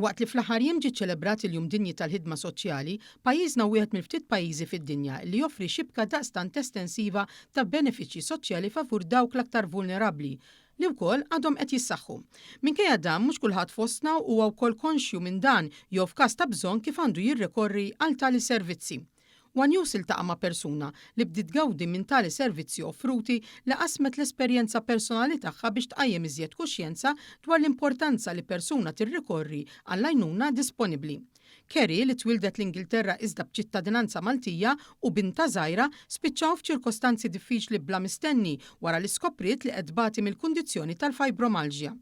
Waqt li fl-aħħar jiem ġie ċċelebrat il-Jum Dinji tal-Ħidma Soċjali, pajjiżna hu wieħed mill-ftit pajjiżi fid-dinja li joffri xibka daqstant estensiva ta' benefiċċji soċjali favur dawk l-aktar vulnerabbli, li wkoll għadhom qed jissaħħu. Minkejja dan, mhux kulħadd fostna huwa wkoll konxju minn dan jew f'każ ta' bżonn kif għandu jirrikorri għal tali servizzi. One News iltaqa' ma' persuna li bdiet tgawdi minn tali servizzi offruti li qasmet l-esperjenza personali tagħha biex tqajjem iżjed kuxjenza dwar l-importanza li persuna tirrikorri għall-għajnuna disponibbli. Kerry, li twieldet l-Ingilterra iżda b'ċittadinanza Maltija, u bintha żgħira spiċċaw f'ċirkostanzi diffiċli bla mistenni wara li skopriet li qed tbati mill-kundizzjoni tal-fibromalgia.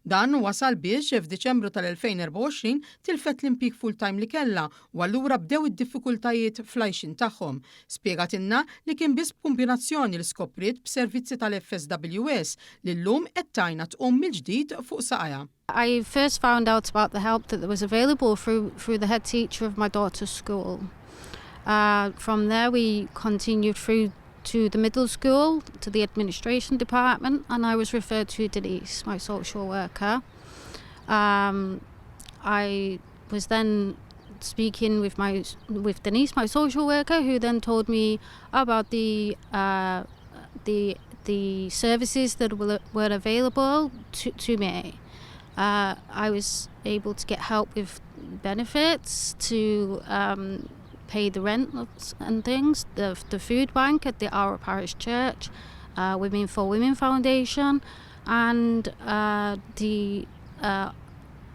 Dan wasal biex, f'Diċembru tal-2024, tilfet l-impjieg full-time li kellha u allura bdew id-diffikultajiet fl-għajxien tagħhom. Spjegatilna li kien biss b'kumbinazzjoni li skopriet b'servizzi tal-FSWS li llum qed tgħinha tqum mill-ġdid fuq saqajha. I first found out about the help that was available through through the head teacher of my daughter's school. Uh, from there we continued through to the middle school, to the administration department, and I was referred to Denise, my social worker. Um, I was then speaking with my with Denise, my social worker, who then told me about the uh, the the services that were, were available to, to me. Uh, I was able to get help with benefits to um, pay the rent and things, the, the food bank at the Our Parish Church, uh, Women for Women Foundation, and uh, the uh,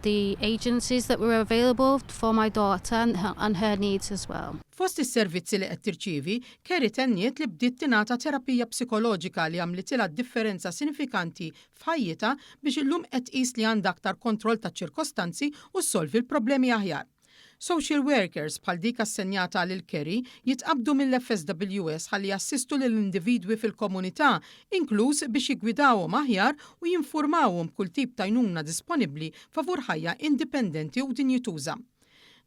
the agencies that were available for my daughter and her, and her needs as well. Fost is-servizzi li qed tirċievi, Kerry tenniet li bdiet tingħata terapija psikoloġika li għamlitilha differenza sinifikanti f'ħajjitha biex illum qed tqis li għandha aktar kontroll taċ-ċirkostanzi u ssolvi l-problemi aħjar. Social workers bħal dik assenjata lil Kerry jitqabdu mill-FSWS ħalli jassistu lill individwi fil-komunità, inkluż biex jiggwidawhom aħjar u jinformawhom kull tip ta' għajnuna disponibbli favur ħajja indipendenti u dinjituża.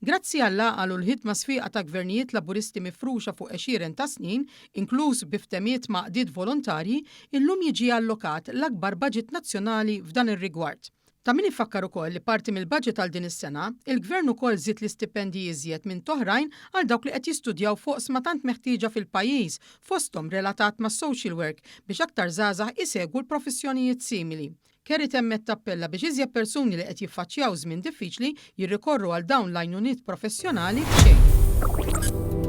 Grazzi għall-għaqal u l-ħidma sfiqa ta' gvernijiet laburisti mifruxa fuq għexieren ta' snin, inkluż bi ftehimiet ma' għaqdiet volontarji, illum jiġi allokat l-akbar budget nazzjonali f'dan ir-rigward. Ta' min ifakkar ukoll li parti mill-budget għal din is-sena, il-gvern ukoll żied l-istipendji iżjed minn t'oħrajn għal dawk li qed jistudjaw f'oqsma tant meħtieġa fil-pajjiż, fosthom relatat ma' social work biex aktar żgħażagħ isegwu l-professjonijiet simili. Kerry temmet tappella biex iżjed persuni li qed jiffaċċjaw żmien diffiċli jirrikorru għal dawn l-għajnuniet professjonali b'xejn.